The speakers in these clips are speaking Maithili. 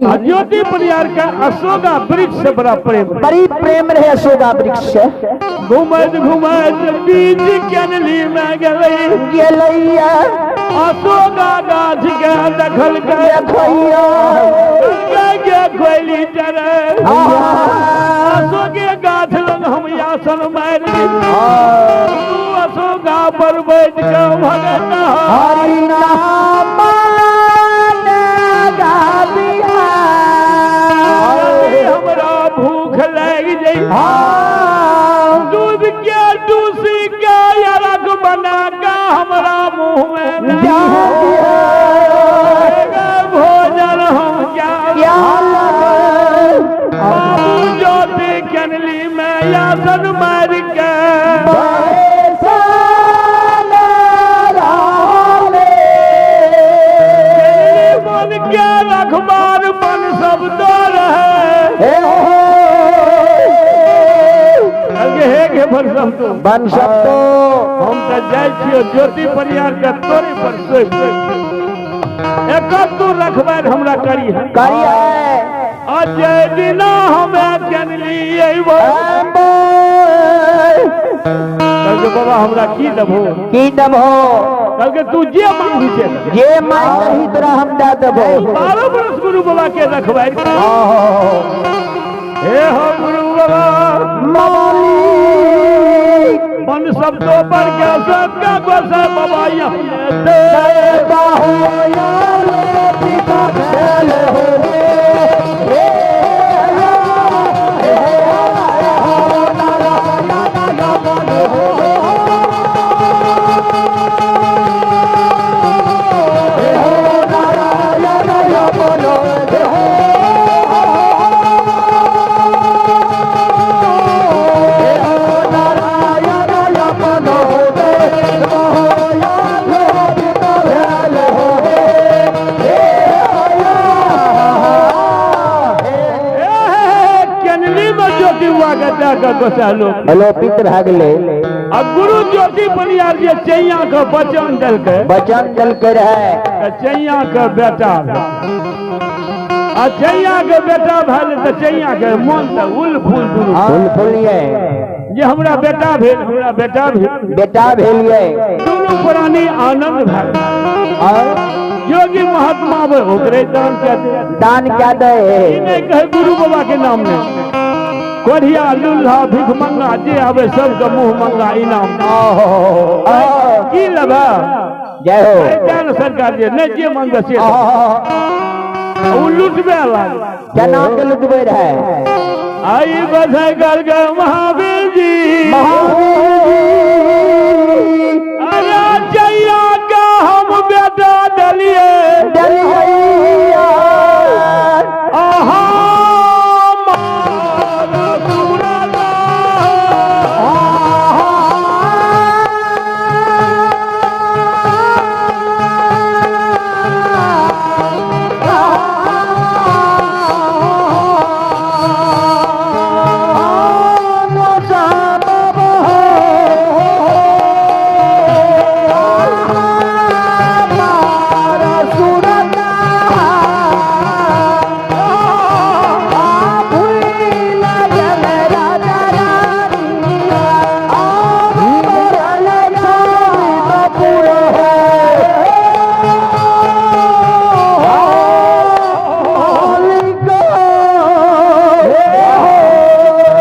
आ ज्योति परियार के अशोका वृक्ष से बड़ा प्रेम रहे। बड़ी प्रेम रहे अशोका वृक्ष से। घुमैत घुमैत बीच केनली में गेलै। गेलैया। अशोका गाछ के देखल के देखैया। के कोयली चरे, अशोके गाछ लग हम आसन मारि दी। तू अशोका पर बैठ के भगत हरि नाम यदि हमरा भूख लागि जाइ, दूध के डूसी के अरग बना के हमरा मुंह में दे। भोजन हम क्या बाबू ज्योति केनली में आसन मार के केनली मन के रखबार मन सब दो रहे। कहलकै, हे गे बन सब तो बन सब तो हम तऽ जाइ छियो ज्योति परियार के तोरे पर सोपि एक तू रखबार हमरा करी है। करी है। अजय दिना हमे केनली अइबो। कहलकै, बाबा हमरा की देबहो? की देबहो? कहलकै, तू जे मांगबी से दे। जे मांग रही तोरा हम दे देबो। 12 बरस गुरु बाबा के रखबार। हे हो गुरु बाबा मालिक, मन सब तो पर के सबका गोसा बाबा यहाँ दे। हे केनली में ज्योति हुआ के जाकर गोसा लोग अलोपित भए गेलै। आ गुरु ज्योति बनियार जे चैया के वचन देलकै, वचन देलकै रहै, तऽ चैया के बेटा भेल। आ चैया के बेटा भेल तऽ चैया के मन तऽ उल फूल दुनू फूल फूलिए जे हमरा बेटा भेल, हमरा बेटा भेल, बेटा भेलिए। दुनू प्राणी आनंद भेल। और योगी महात्मा आबै ओकरे दान कए दे। दान क्या दे। ई नहि कहे गुरु बाबा के नाम नहि, कोढ़िया लुल्हा भिखमंगा जे आबै सबके मुंह मंगा इनाम। की लेबै? जय हो। दान सरकार जे नहि जे मंगबै से देबै। ओ लुटबे लागल। केना के लुटबै रहै? आई बधाई कर के महावीर जी, महावीर, अरे जैया के हम बेटा देलिए। डलिया। आहा मार सुरता।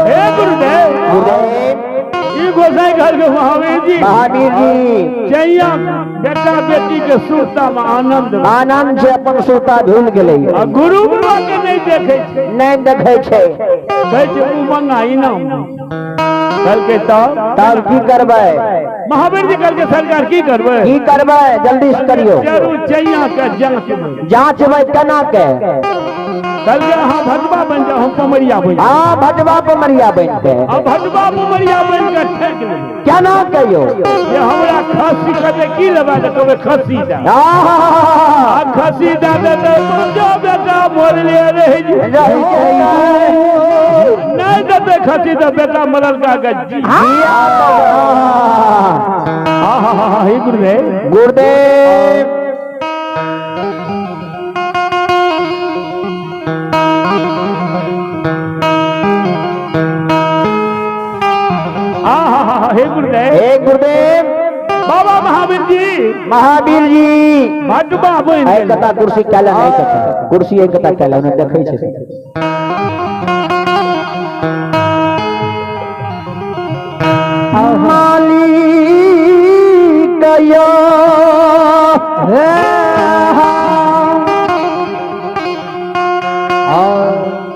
हे गुरुदेव, ई गोसाई घर के महावीर जी, महावीर जी, जैया बेटा बेटी के सुरता में आनंद बा। आनंद से अपन सोता भूल गेलै। आ गुरु बाबा के नहि देखै छै। नहि देखै छै। कहै छै उमंगा इनाम कहलकै तब तब की करबै? महावीर जी कहलकै, सरकार की करबै? की करबै? जल्दी से करियौ। जरूर जैया के जाँचबै। जाँचबै केना के? कहलकै, अहाँ भटवा बनि जाउ, हम पमरिया बनि जाउ। हाँ, भटवा पमरिया बनि के। आ भटवा पमरिया बनि के ठेक लेबै। केना कहियौ? जे हमरा खस्सी कहबै की लेबै तऽ कहबै खस्सी दए। आ आ खस्सी दए देतै जो बेटा मरले रहि रहि जाइ। नहि देतै खस्सी तऽ बेटा मरल का के जी। हा हा हा, हे गुरुदेव। गुरुदेव। जी। महावीर जी। भटबा बनि आइ गेलै। कता कुर्सी कैला नहि कता कुर्सी एक कता कैला ने देखै छै। मालिक यो हे।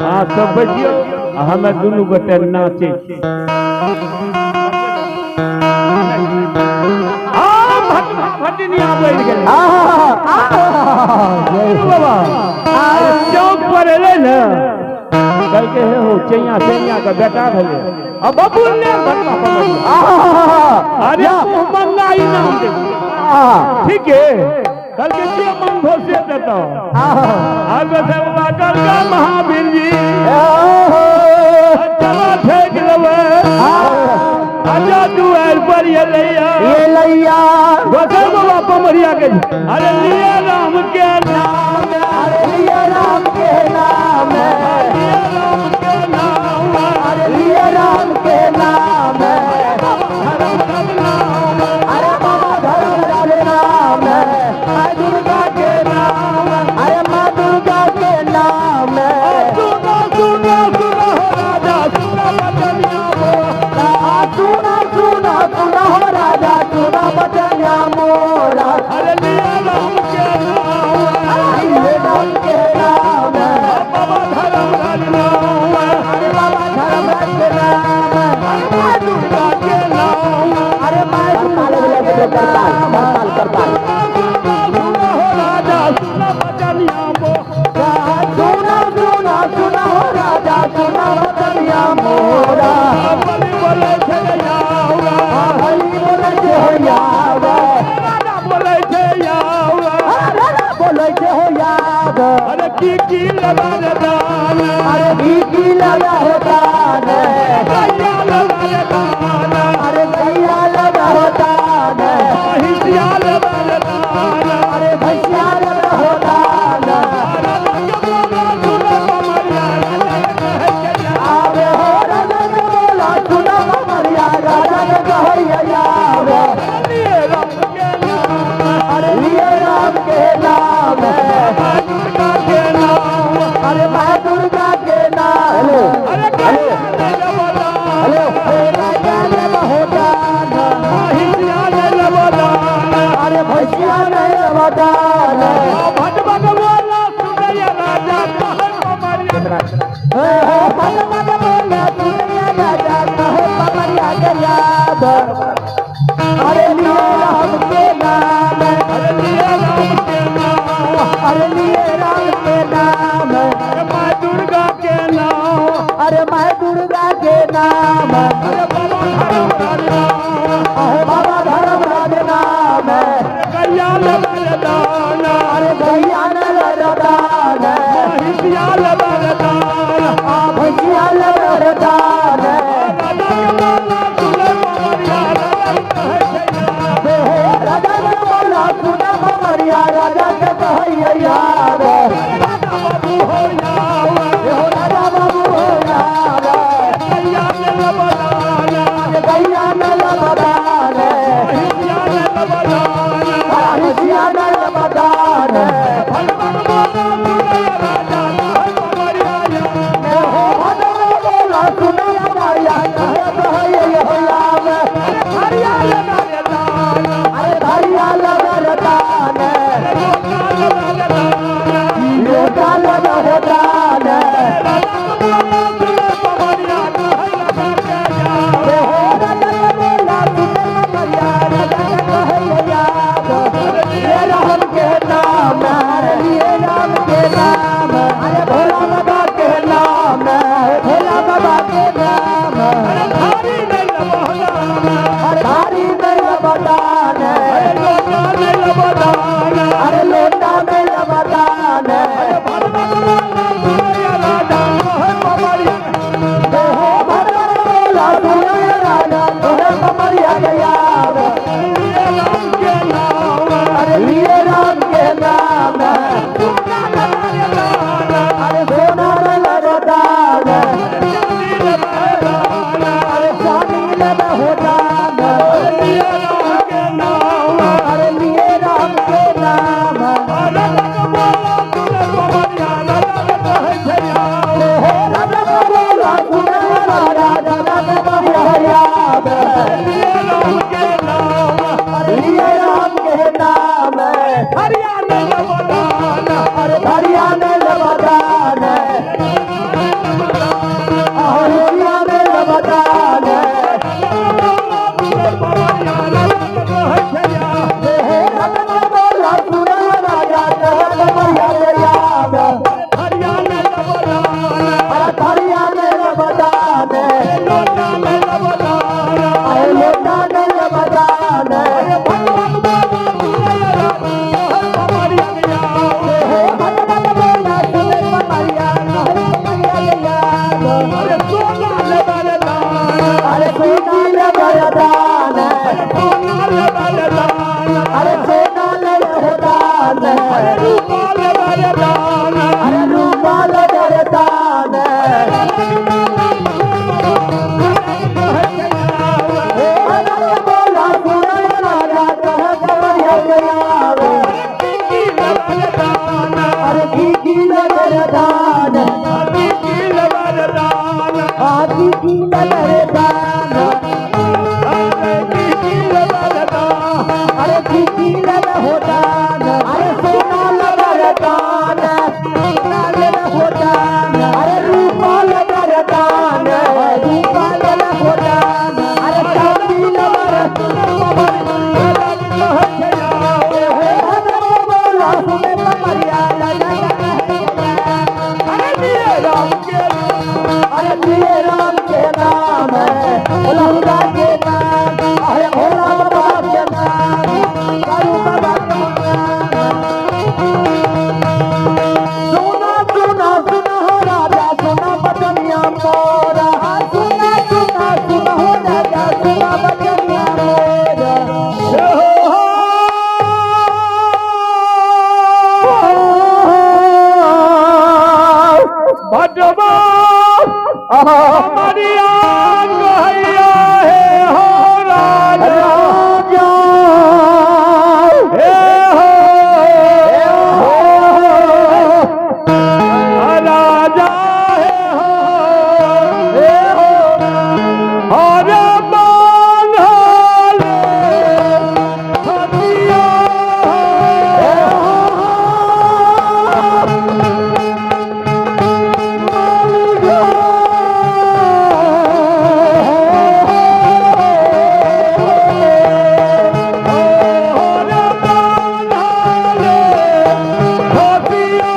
अहाँ सब बैठियौ आ हमे दुनू गोटे नाचै छी। आ भटबा भटनिया बनि गेलै। बाबा अरे चौक पर एलै ने, कहलकै हे हो चैया चैया के बेटा भेलै आ बबुल ने भटबा पकड़लै। अरे मुँह मंगा इनाम दे। ठीक है, कहलकै जे मंगो से देतौ। आगे से बाबा कहलकै महावीर जी चलो ठेक लेबै। अच्छा दुआरि पर एलैया। ये लैया। गोसाई बाबा पमरिया के अरे लिया राम के नाम। अरे लिया राम के नाम। लिया राम के नाम। अरे लिया राम के नाम। धर्म धर्म नाम। अरे बाबा धर्म राज नाम। माँ दुर्गा के नाम। अरे माँ दुर्गा के नाम। सुनो सुनो सुनो हो राजा सुनो बचनिया मोरा। सुना सुना सुना हो राजा सुना बचनिया मोरा। अरे लिया राम के नाम। अरे राम के नाम। बाबा धर्म राज नाम। अरे बाबा धर्म राज के नाम। अरे माँ दुर्गा के नाम। अरे माँ दुर्गा के नाम। करताल करताल। सुनो सुनो हो राजा सुनो बचनिया मोरा। सुना सुना सुना हो राजा सुना बचनिया मोरा। बलि बोलै छै यावा। हरि बोलै छै हो यावा। राजा बोलै छै यावा। राजा बोलै छै हो यावा। अरे की की लगा रे दान। अरे की की लगा हो दान। गैया लगा रे दान। अरे गैया लगा हो दान। हिसिया लगा रे दान। अरे भैया लगा हो दान। राजा के बोला सुनो कमरिया, राजा के कहै छै यावा। आवे हो राजा के बोला सुना कमरिया, राजा के कहै यावे। लिए राम के नाम। अरे लिए राम के नाम। माँ दुर्गा के नाम। अरे माँ दुर्गा के नाम। अरे गैया लगा दान। राजा लगा हो दान। हिसिया लगा दान। अरे भैया लगा दान। भटबा के बोला सुनैया राजा कहै कमरिया। भगवान बोला सुनिया राजा कहे पमरिया के याद। अरे लिए राम के नाम। अरे लिए राम के नाम। अरे लिए राम के नाम। अरे माँ दुर्गा के नाम। अरे माँ दुर्गा के नाम। अरे बाबा धर्म राज नाम। अरे बाबा धर्म राज नाम। गैया लगा रे दान। अरे गैया लगा दान। हिसिया लगा रे दान। आ भैया लगा दान। राजा के बोला सुनै पमरिया, राजा के कहै छै यावा। राजा के बोला सुना पमरिया, राजा के कहै याद। राजा बाबू हो यावा। हो राजा बाबू हो याद। गैया लगा दान। अरे गैया लगा दान। हिसिया लगा दान। भैया लगा दान। भगवान बोला सुनै राजा कहै पमरिया यावा। अरे सोना ले वरदान। अरे सोना ले वरदान। अरे सोना ले वरदान। अरे सोना ले वरदान। अरे रूपा ले वरदान। अरे रूपा ले वरदान। अरे बोला सुन राजा कह कवरिया आवे। अरे की ले वरदान। आदि की ले वरदान। अरे की ले वरदान। अरे सोना ले वरदान। सोना ले वरदान। अरे रूपा ले वरदान। रूपा ले वरदान। अरे चांदी ले वरदान। बोला सुने मरिया अरे दिए राम के नाम है, भोला बाबा के नाम, अरे भोला बाबा के नाम, कारू बाबा के नाम। सुना सुना सुना हो राजा सुना बचनिया मोरा। सुना सुना सुना हो राजा सुना बचनिया मोरा। भगवान कहैया हे हो राजा। राजा हे हो राजा हे हो हे हो हरे बान्हले हथिया। हरे बान्हले हथिया।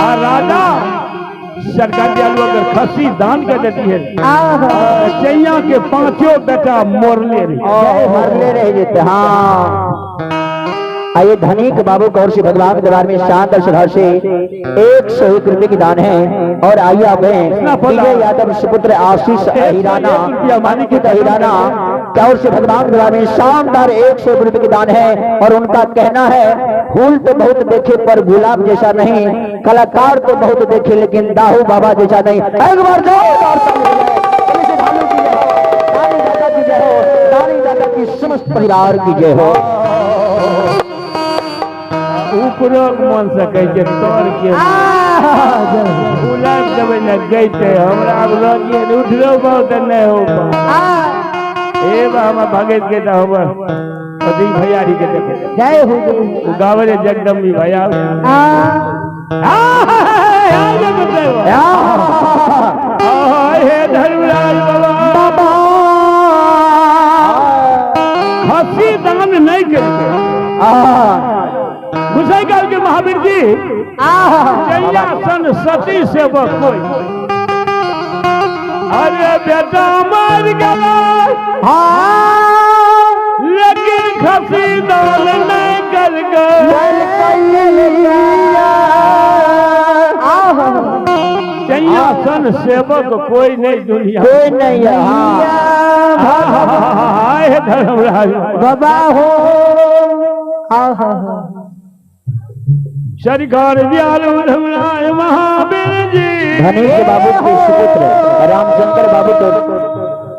आ राजा सरकार दयालु अगर खसी दान कर देती है चैया के पांचों बेटा मोरले रहे। मरले रह जेते। हाँ। आइए धनिक बाबू कौर से भगवान के दरबार में शानदार श्रद्धा से 101 रुपए की दान है। और आइए आप हैं विजय यादव सुपुत्र आशीष अहिराना अंकित अहिराना कौर से भगवान के दरबार में शानदार 101 रुपए की दान है। और उनका कहना है फूल तो बहुत देखे पर गुलाब जैसा नहीं, कलाकार तो बहुत देखे लेकिन दाहू बाबा जैसा नहीं। एक बार जोरदार ताली हो जाए। पुलिस भालू की जय हो, दानी दादा की जय हो, दानी दादा की समस्त परिवार की जय हो। ऊपरोक मन से कहै छै तोर के उलट देबै ने गैते हमरा आब लगिए ने उठलो बहुत नहि हो हे बा हमर भगत के तऽ हमर पति भैयारी के देखे जय हो जय ओ गावे रे जगदम्बी भैया आ हे धर्मराज बाबा बाबा खस्सी दान नहि केलकै घुसै काल के महावीर जी जैया सन सती सेवक कोई। अरे बेटा मर गया लेकिन खसी दान नहीं कर गए। जैया सन सेवक कोई नहीं दुनिया कोई नहीं है। हाँ हाय धर्मराज बाबा हो आहा सरकार दयालु धर्मराज महावीर जी धनिक बाबू के सुपुत्र रामशंकर बाबू तो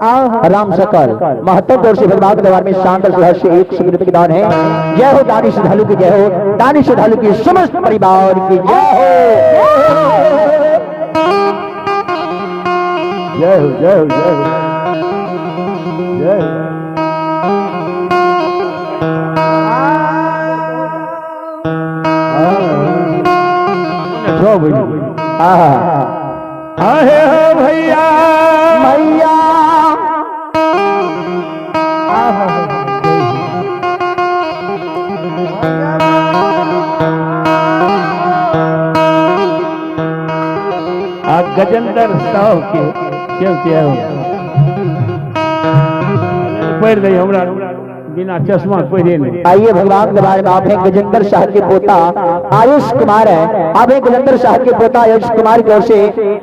आहा राम सकल महत्व गौर से भगवान के दरबार में शांत से 100 रुपए की दान है। जय हो दानी श्रद्धालु की जय हो, दानी श्रद्धालु की समस्त परिवार की जय हो। जय हो जय हो जय हो जय हो। आहा आहे हो भैया मैया आ गजेंद्र साहु के क्यों के हो पढ़ दे हमरा बिना चश्मा पहिरे नहीं। आइए भगवान के बारे में आप हैं गजेंद्र शाह के पोता आयुष कुमार है। आप हैं गजेंद्र शाह के पोता आयुष कुमार की ओर से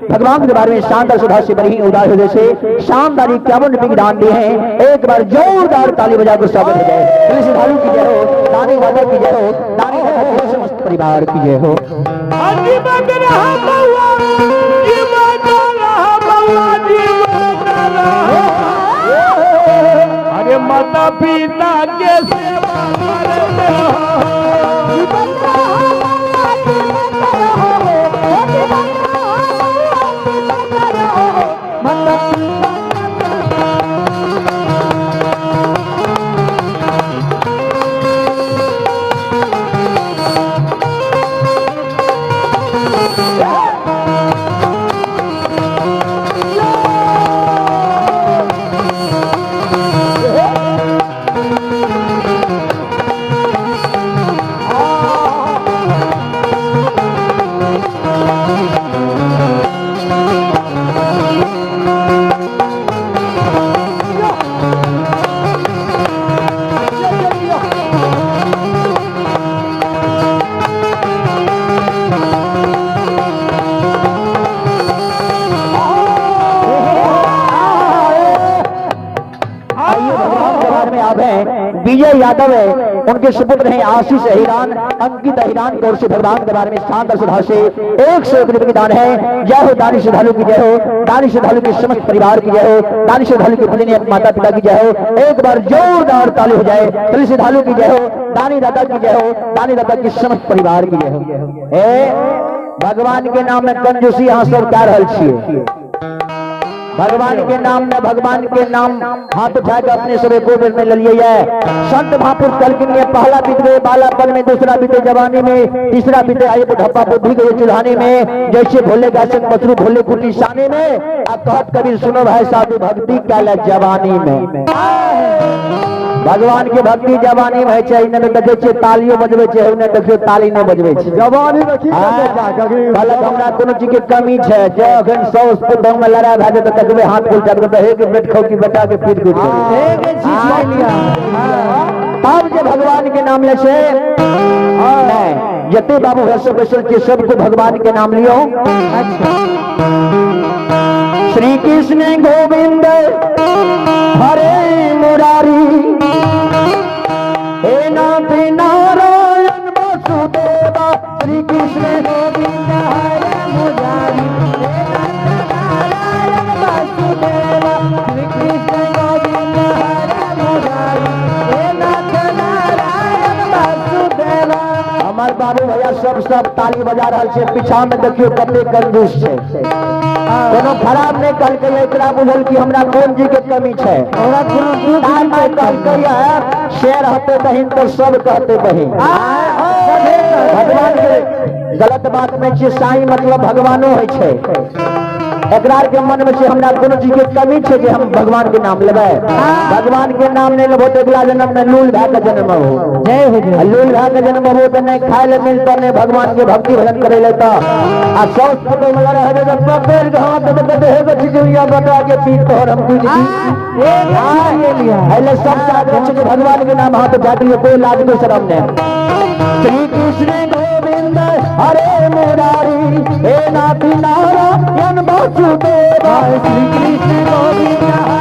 भगवान के बारे में शानदार सुधा से बनी उदार हृदय से शानदार 51 रुपए की दान दिए हैं। एक बार जोरदार ताली बजाकर स्वागत हो जाए। पुलिस भालू की जय हो, दानी दादा की जय हो, दानी दादा के समस्त परिवार की जय हो। जीवत रहा बउआ, जीवत रहा बउआ, जीवत रहा। अरे माता पिता के सेवा करते हो। आइए भगवान के बारे में आप हैं विजय यादव है, उनके सुपुत्र हैं आशीष अहिरान, अंकित अहिरान की ओर से भगवान के बारे में शानदार सुधा से 101 रुपए की दान है। जय हो दानी श्रद्धालु की जय हो, दानी श्रद्धालु के समस्त परिवार की जय हो, दानी श्रद्धालु के पूजनीय माता पिता की जय हो। एक बार जोरदार ताली हो जाए। दानी श्रद्धालु की जय हो, दानी दादा की जय हो, दानी दादा की समस्त परिवार की जय हो। ए भगवान के नाम में कंजूसी यहाँ सब क्या रहल छिए। भगवान के नाम में भगवान के नाम हाथ उठा के अपने सब एको बेर में ललिए है। संत महापुरुष कहलखिन ये पहला बीत गए बालापन में, दूसरा बीते जवानी में, तीसरा बीते आये बुढ़ापा बुद्धि गए चुल्हाने में, जैसे भोले का संग बसरू भोले कुटी साने में। अब कहत कबीर सुनो भाई साधु भक्ति काला जवानी में। भगवान के भक्ति जवानी में छै, एने में देखै छियै तालियो बजबै छै, ओने देखियौ ताली नहि बजबै छै। जवानी में की करतै जा ककरी कहलक हमरा कोनो चीज के कमी छै, जे अखन 100 पुतहु में लड़ाई भए जेतै तकबे हाथ फूल जात हे के बेट खाउ की बेटा के पीट पीट एक चीज लिया। तब जे भगवान के नाम ले छै। नहीं, जते बाबू भैया सब बैसल छियै, सबको भगवान के नाम लियो। श्री कृष्ण गोविंद हरे मुरारी, हे नाथ नारायण वासुदेवा। श्री कृष्ण गोविंद हरे मुरारी, हे नाथ नारायण वासुदेवा। श्री कृष्ण गोविंद हरे मुरारी, हे नाथ नारायण वासुदेवा। हमर बाबू भैया सब सब ताली बजा रहल छै। पीछा में देखियो कते कंजूस छै। कोनो खराब नहि कहलकै, एकरा बुझल कि हमरा कोन जी के कमी छै। ओकरा कोनो दुख तार नहि। कहलकै शेर हते बहिन तो सब कहते बहिन। भगवान के गलत बात नहि छै। साईं मतलब भगवानो होइ छै। एकरा आर के मन में छै हमरा कोनो चीज के कमी छै जे हम भगवान के नाम लेबै। भगवान के नाम नहि लेबो तऽ अगिला जन्म में लूल भए के जन्म हो। जय हो, जय। आ लूल भए के जन्म हो तऽ नहि खाय ले मिलतो, नहि भगवान के भक्ति भजन करे ले। तऽ आ सौस फोटो में लड़े हेबे तऽ पकड़ के हाथ में तऽ हे गो चिड़िया बता के पीठ तोहर हम पूज दी। पहले सब साथ छै जे भगवान के नाम हाथ उठा के लिए कोई लाज, कोई शर्म नहीं। श्री कृष्ण गोविंद हरे मुरारी, हे नाथ नारायण वासुदेवा। श्री कृष्ण गोविंद हरे